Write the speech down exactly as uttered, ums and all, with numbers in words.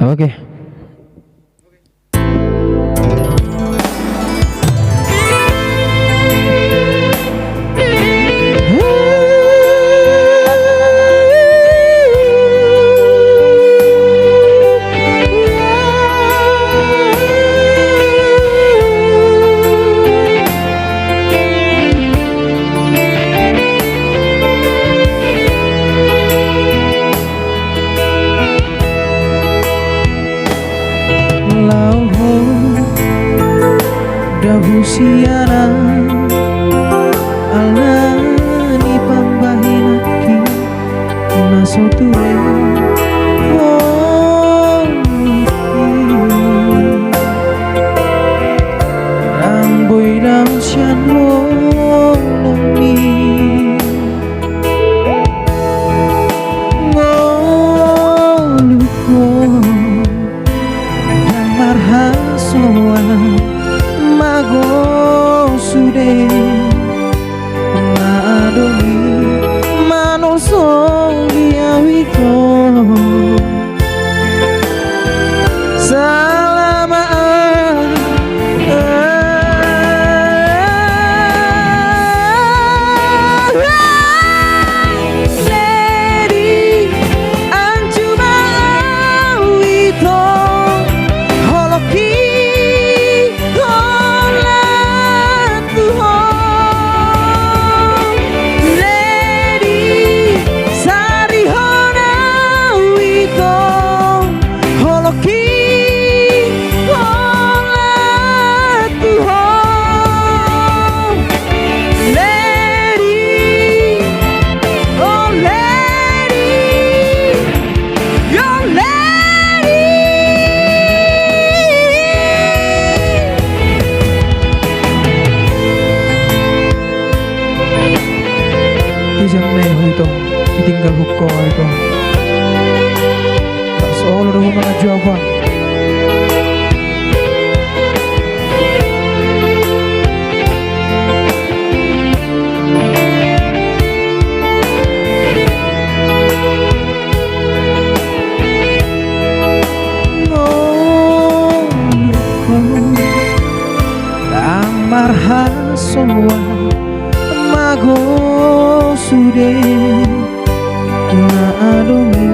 Oke. Laho ho dabu sian au ala ni pambahenanki na so ture. Oh, ndang boi daon sian holongmi. Ngolu ho ndang marhasoan, mago sude na adong i manolsoli au ito. Salama au ledi, anju ma au ito, holongki holan tu ho. Ledi, sarihon au ito, holongki holan tu ho. Ledi, oh ledi, yo ledi. Ijang na i ho ito, ditinggal ho ho ito. Ndang so olo do ho manganju au. Ngolu ho ndang marhasoan, mago sude na adong i